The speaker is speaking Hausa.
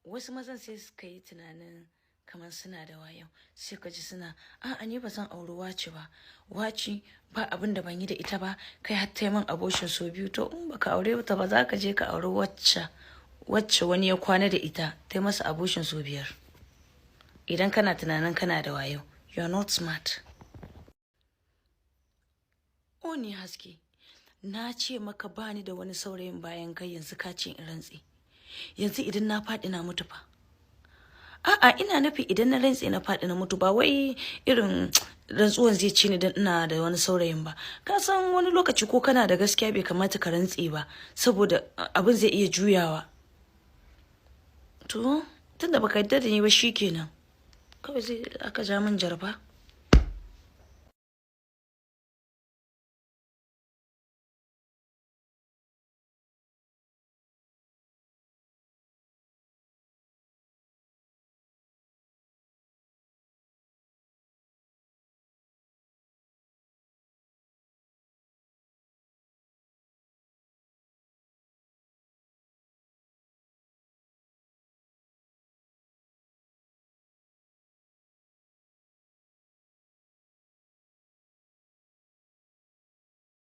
Wasu mazan sai suka yi tunanin kamar suna da wayo, sai ka ji suna, "A'a, ni ba zan auri wace ba, wace ba abin da ban yi da ita ba, kai har ta yi min abortion sau biyu." To, in baka aure ta ba, za ka je ka auri wacce wani ya kwana da ita ta yi masa abortion sau biyar. Idan kana tunanin kana da wayo, you are not smart. O ni haske, na ce maka bani da wani saurayin bayan kai, yanzu ka ce in rantse. Yanzu idan na faɗi na mutu fa? A'a, ina nufi idan na rantse na faɗi na mutu, ba wai irin rantsuwan zai ci ni dan ina da wani saurayin ba. Ka san wani lokaci ko kana da gaskiya, bai kamata ka rantse ba, saboda abin zai iya juyawa. To, tunda baka yarda da ni ba, shikenan. Kawai sai aka ja min jarfa.